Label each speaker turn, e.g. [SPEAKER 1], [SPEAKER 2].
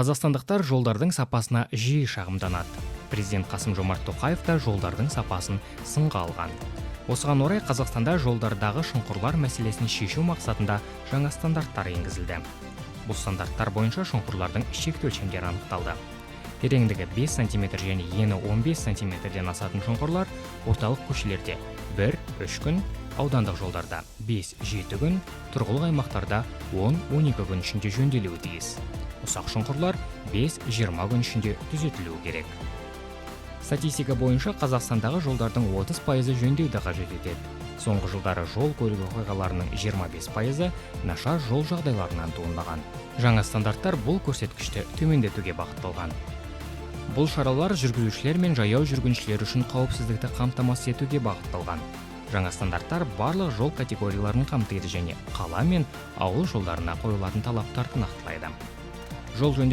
[SPEAKER 1] Қазақстандықтар жолдардың сапасына жиі шағымданады. Президент Қасым Жомарт Тоқаев та жолдардың сапасын сынға алған. Осыған орай Қазақстанда жолдардағы шұңқырлар мәселесін шешу мақсатында жаңа стандарттар енгізілді. Бұл стандарттар бойынша шұңқырлардың шекті өлшемдері анықталды. Тереңдігі 5 см және ені 15 сантиметрден асатын шұңқырлар орталық көшелерде 1-3 күн, аудандық жолдарда 5-7 күн, тұрғылық аймақтарда 10-12 күн ішінде жөнделуі тиіс. Ұсақ шұңқырлар 5-20 күн ішінде түзетілуі керек. Статистика бойынша, Қазақстандағы жолдардың 30%-ы жөндеуді қажет етеді. Соңғы жылдары жол көлік оқиғаларының 25%-ы нашар жол жағдайларынан туындаған. Жаңа стандарттар бұл көрсеткішті төмендетуге бағытталған. Бұл шаралар жүргізушілер мен жаяу жүргіншілер үшін қауіпсіздікті қамтамасыз етуге бағытталған. Жаңа стандарттар барлық жол категорияларын қамтиды және қала мен ауыл жолдарына қойылатын талаптарды нақтылайды. Жол жөндеу